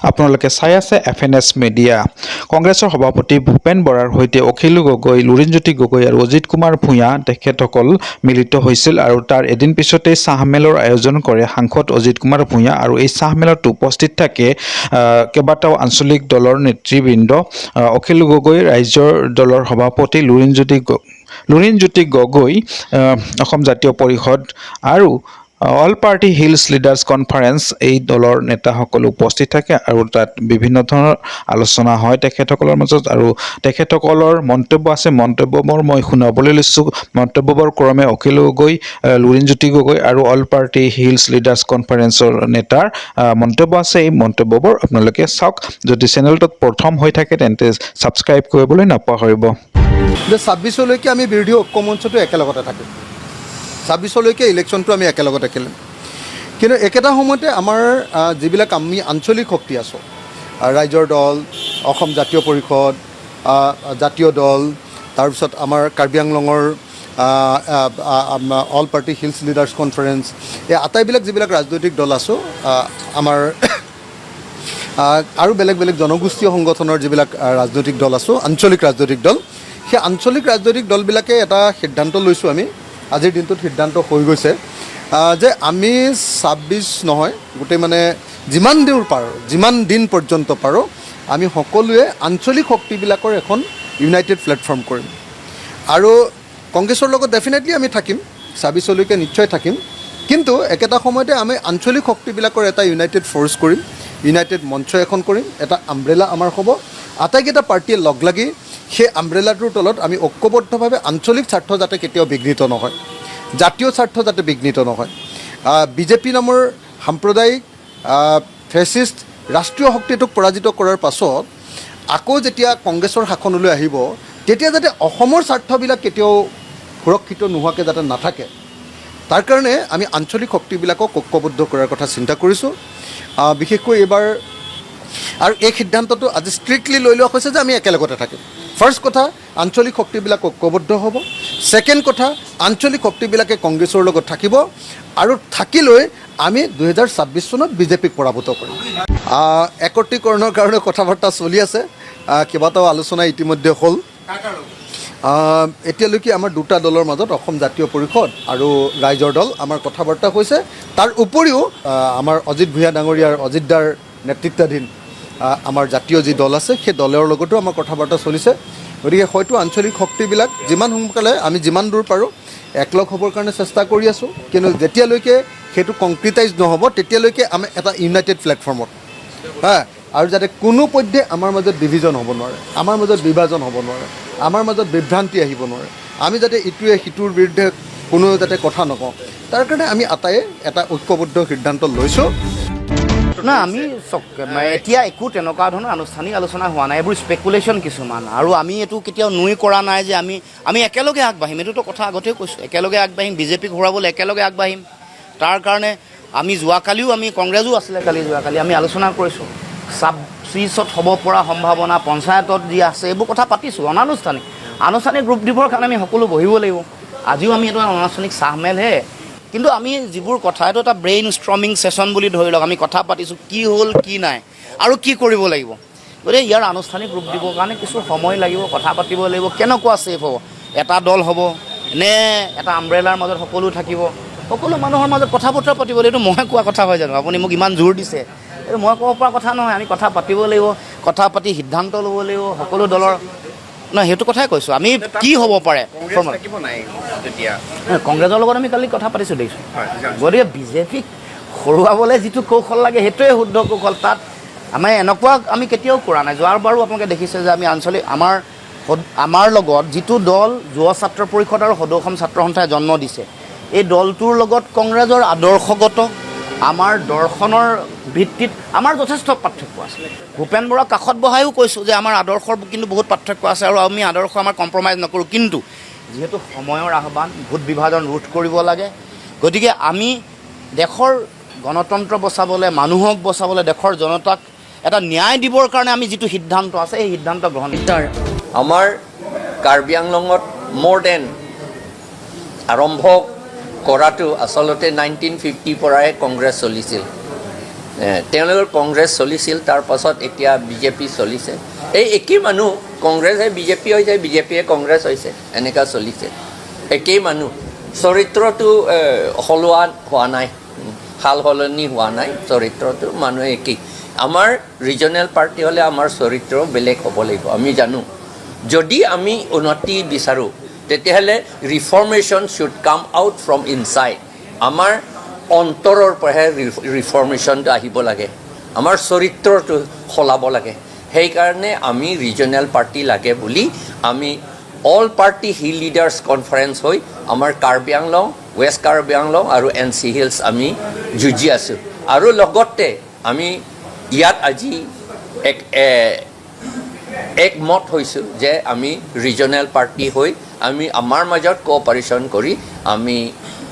আপোনালোকে চাই আছে এফএনএছ মিডিয়া। কংগ্ৰেছৰ সভাপতি ভূপেন বৰাৰ সৈতে অখিল গগৈ, লুৰিণজ্যোতি গগৈ আৰু অজিত কুমাৰ ভূঞা তেখেতসকল মিলিত হৈছিল আৰু তাৰ এদিন পিছতেই চাহমেলৰ আয়োজন কৰে সাংসদ অজিত কুমাৰ ভূঞা আৰু এই চাহমেলত উপস্থিত থাকে কেইবাটাও আঞ্চলিক দলৰ নেতৃবৃন্দ। অখিল গগৈ ৰাইজৰ দলৰ সভাপতি, লুৰিণজ্যোতি গগৈ অসম জাতীয় পৰিষদ আৰু all party hills leaders conference, এই দলৰ নেতাসকল উপস্থিত থাকে আৰু তাত বিভিন্ন ধৰণৰ আলোচনা হয় তেখেতসকলৰ মাজত আৰু তেখেতসকলৰ মন্তব্য আছে। মন্তব্যবোৰ মই শুনাবলৈ লৈছোঁ। মন্তব্যবোৰ ক্ৰমে অখিল গগৈ, লুৰিণজ্যোতি গগৈ আৰু অল পাৰ্টি হিলছ লিডাৰ্ছ কনফাৰেন্সৰ নেতাৰ মন্তব্য আছে। এই মন্তব্যবোৰ আপোনালোকে চাওক। যদি চেনেলটোত প্ৰথম হৈ থাকে, তেন্তে ছাবস্ক্ৰাইব কৰিবলৈ নাপাহৰিব। যে 26লৈকে আমি বিৰোধী ঐক্য মঞ্চটো একেলগতে থাকিম, 26লৈকে ইলেকশ্যনটো আমি একেলগতে খেলিম। কিন্তু একেটা সময়তে আমাৰ যিবিলাক আমি আঞ্চলিক শক্তি আছোঁ, ৰাইজৰ দল, অসম জাতীয় পৰিষদ, জাতীয় দল, তাৰপিছত আমাৰ কাৰ্বি আংলঙৰ all party hills leaders conference, এই আটাইবিলাক যিবিলাক ৰাজনৈতিক দল আছোঁ, আমাৰ আৰু বেলেগ বেলেগ জনগোষ্ঠীয় সংগঠনৰ যিবিলাক ৰাজনৈতিক দল আছোঁ, আঞ্চলিক ৰাজনৈতিক দল, সেই আঞ্চলিক ৰাজনৈতিক দলবিলাকে এটা সিদ্ধান্ত লৈছোঁ। আমি আজিৰ দিনটোত সিদ্ধান্ত হৈ গৈছে যে আমি 26 নহয়, গোটেই মানে যিমান দূৰ পাৰোঁ, যিমান দিন পৰ্যন্ত পাৰোঁ, আমি সকলোৱে আঞ্চলিক শক্তিবিলাকৰ এখন ইউনাইটেড প্লেটফৰ্ম কৰিম আৰু কংগ্ৰেছৰ লগত ডেফিনেটলি আমি থাকিম, 26লৈকে নিশ্চয় থাকিম। কিন্তু একেটা সময়তে আমি আঞ্চলিক শক্তিবিলাকৰ এটা ইউনাইটেড ফ'ৰ্চ কৰিম, ইউনাইটেড মঞ্চ এখন কৰিম, এটা আমব্ৰেলা আমাৰ হ'ব। আটাইকেইটা পাৰ্টীয়ে লগ লাগি সেই আমব্ৰেলাটোৰ তলত আমি ঐক্যবদ্ধভাৱে আঞ্চলিক স্বাৰ্থ যাতে কেতিয়াও বিঘ্নিত নহয়, জাতীয় স্বাৰ্থ যাতে বিঘ্নিত নহয়, বিজেপি নামৰ সাম্প্ৰদায়িক ফেচিষ্ট ৰাষ্ট্ৰীয় শক্তিটোক পৰাজিত কৰাৰ পাছত আকৌ যেতিয়া কংগ্ৰেছৰ শাসনলৈ আহিব, তেতিয়া যাতে অসমৰ স্বাৰ্থবিলাক কেতিয়াও সুৰক্ষিত নোহোৱাকৈ যাতে নাথাকে, তাৰ কাৰণে আমি আঞ্চলিক শক্তিবিলাকক ঐক্যবদ্ধ কৰাৰ কথা চিন্তা কৰিছোঁ। বিশেষকৈ এইবাৰ আৰু এই সিদ্ধান্তটো আজি ষ্ট্ৰিক্টলি লৈ লোৱা হৈছে যে আমি একেলগতে থাকিম। ফাৰ্ষ্ট কথা, আঞ্চলিক শক্তিবিলাক ঐক্যবদ্ধ হ'ব। ছেকেণ্ড কথা, আঞ্চলিক শক্তিবিলাকে কংগ্ৰেছৰ লগত থাকিব আৰু থাকি লৈ আমি 2026 চনত বিজেপিক পৰাভূত কৰিম। একত্ৰীকৰণৰ কাৰণে কথা বাৰ্তা চলি আছে। কেইবাটাও আলোচনা ইতিমধ্যে হ'ল। এতিয়ালৈকে আমাৰ দুটা দলৰ মাজত, অসম জাতীয় পৰিষদ আৰু ৰাইজৰ দল, আমাৰ কথা বাৰ্তা হৈছে। তাৰ উপৰিও আমাৰ অজিত ভূঞা ডাঙৰীয়াৰ, অজিত দাৰ নেতৃত্বাধীন আমাৰ জাতীয় যি দল আছে, সেই দলৰ লগতো আমাৰ কথা বাৰ্তা চলিছে। গতিকে হয়তো আঞ্চলিক শক্তিবিলাক যিমান সোনকালে আমি যিমান দূৰ পাৰোঁ একলগ হ'বৰ কাৰণে চেষ্টা কৰি আছোঁ। কিন্তু যেতিয়ালৈকে সেইটো কংক্ৰিটাইজ নহ'ব, তেতিয়ালৈকে আমি এটা ইউনাইটেড প্লেটফৰ্মত হা আৰু যাতে কোনো পধ্যে আমাৰ মাজত ডিভিজন হ'ব নোৱাৰে, আমাৰ মাজত বিভাজন হ'ব নোৱাৰে, আমাৰ মাজত বিভ্ৰান্তি আহিব নোৱাৰে, আমি যাতে ইটোৱে সিটোৰ বিৰুদ্ধে কোনো যাতে কথা নকওঁ, তাৰ কাৰণে আমি আটাইয়ে এটা ঐক্যবদ্ধ সিদ্ধান্ত লৈছোঁ। না, আমি চাওক, মানে এতিয়া একো তেনেকুৱা ধৰণৰ আনুষ্ঠানিক আলোচনা হোৱা নাই। এইবোৰ স্পেকুলেশ্যন কিছুমান আৰু আমি এইটো কেতিয়াও নুই কৰা নাই যে আমি একেলগে আগবাঢ়িম। এইটোতো কথা আগতেও কৈছোঁ, একেলগে আগবাঢ়িম, বিজেপিক হৰুৱাবলৈ একেলগে আগবাঢ়িম। তাৰ কাৰণে আমি যোৱাকালিও আমি, কংগ্ৰেছো আছিলে কালি, যোৱাকালি আমি আলোচনা কৰিছোঁ। 26ত হ'ব পৰা সম্ভাৱনা, পঞ্চায়তত যি আছে, এইবোৰ কথা পাতিছোঁ অনানুষ্ঠানিক। আনুষ্ঠানিক ৰূপ দিবৰ কাৰণে আমি সকলো বহিব লাগিব। আজিও আমি এইটো অনানুষ্ঠানিক চাহমেলহে। কিন্তু আমি যিবোৰ কথা, এইটো এটা ব্ৰেইন ষ্ট্ৰমিং ছেশ্যন বুলি ধৰি লওক, আমি কথা পাতিছোঁ কি হ'ল, কি নাই আৰু কি কৰিব লাগিব। গতিকে ইয়াৰ আনুষ্ঠানিক ৰূপ দিবৰ কাৰণে কিছু সময় লাগিব, কথা পাতিব লাগিব। কেনেকুৱা ছেফ হ'ব, এটা দল হ'ব নে এটা আমব্ৰেলাৰ মাজত সকলো থাকিব, সকলো মানুহৰ মাজত কথা বতৰা পাতিব লাগিব। এইটো মই কোৱা কথা হয় জানো? আপুনি মোক ইমান জোৰ দিছে, এইটো মই ক'ব পৰা কথা নহয়। আমি কথা পাতিব লাগিব, কথা পাতি সিদ্ধান্ত ল'ব লাগিব সকলো দলৰ। নহয়, সেইটো কথাই কৈছোঁ আমি, কি হ'ব পাৰে। কংগ্ৰেছ থাকিব নাই তেতিয়া? কংগ্ৰেছৰ লগত আমি কালি কথা পাতিছোঁ, দেখিছোঁ। গতিকে বিজেপিক হৰুৱাবলৈ যিটো কৌশল লাগে, সেইটোৱে শুদ্ধ কৌশল। তাত আমাৰ এনেকুৱা আমি কেতিয়াও কৰা নাই। যোৱাবাৰো আপোনালোকে দেখিছে যে আমি আঞ্চলিক আমাৰ লগত যিটো দল যুৱ ছাত্ৰ পৰিষদ আৰু সদৌ অসম ছাত্ৰ সন্থাই জন্ম দিছে, এই দলটোৰ লগত কংগ্ৰেছৰ আদৰ্শগত, আমাৰ দৰ্শনৰ ভিত্তিত আমাৰ যথেষ্ট পাৰ্থক্য আছে। ভূপেন বৰাক কাষত বহায়ো কৈছোঁ যে আমাৰ আদৰ্শৰ কিন্তু বহুত পাৰ্থক্য আছে আৰু আমি আদৰ্শ আমাৰ কম্প্ৰমাইজ নকৰোঁ। কিন্তু যিহেতু সময়ৰ আহ্বান, ভোট বিভাজন ৰোধ কৰিব লাগে, গতিকে আমি দেশৰ গণতন্ত্ৰ বচাবলৈ, মানুহক বচাবলৈ, দেশৰ জনতাক এটা ন্যায় দিবৰ কাৰণে আমি যিটো সিদ্ধান্ত আছে, সেই সিদ্ধান্ত গ্ৰহণ আমাৰ কাৰ্বি আংলঙত মোৰ then আৰম্ভ কৰাটো আচলতে 1950ৰ পৰাই কংগ্ৰেছ চলিছিল। তেওঁলোকৰ কংগ্ৰেছ চলিছিল, তাৰ পাছত এতিয়া বিজেপি চলিছে। এই একেই মানুহ, কংগ্ৰেছে বিজেপি হৈছে, বিজেপিয়ে কংগ্ৰেছ হৈছে, এনেকুৱা চলিছে। একেই মানুহ, চৰিত্ৰটো সলোৱা হোৱা নাই, সাল সলনি হোৱা নাই। চৰিত্ৰটো মানুহে একেই। আমাৰ ৰিজনেল পাৰ্টি হ'লে আমাৰ চৰিত্ৰ বেলেগ হ'ব লাগিব। আমি জানো, যদি আমি উন্নতি বিচাৰোঁ, তেতিয়াহ'লে reformation should come out from inside. আমাৰ অন্তৰৰ পৰাহে ৰিফৰ্মেশ্যনটো আহিব লাগে, আমাৰ চৰিত্ৰটো সলাব লাগে। সেইকাৰণে আমি ৰিজনেল পাৰ্টি লাগে বুলি আমি All Party Hill Leaders Conference হৈ আমাৰ কাৰ্বি আংলং, ৱেষ্ট কাৰ্বি আংলং আৰু এন চি হিলছ আমি যুঁজি আছোঁ। আৰু লগতে আমি ইয়াত আজি একমত হৈছোঁ যে আমি ৰিজনেল পাৰ্টি হৈ আমি আমাৰ মাজত কোঅপাৰেশ্যন কৰি আমি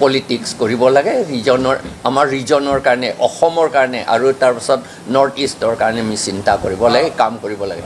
পলিটিক্স কৰিব লাগে ৰিজনৰ, আমাৰ ৰিজনৰ কাৰণে, অসমৰ কাৰণে আৰু তাৰপাছত নৰ্থ ইষ্টৰ কাৰণে আমি চিন্তা কৰিব লাগে, কাম কৰিব লাগে।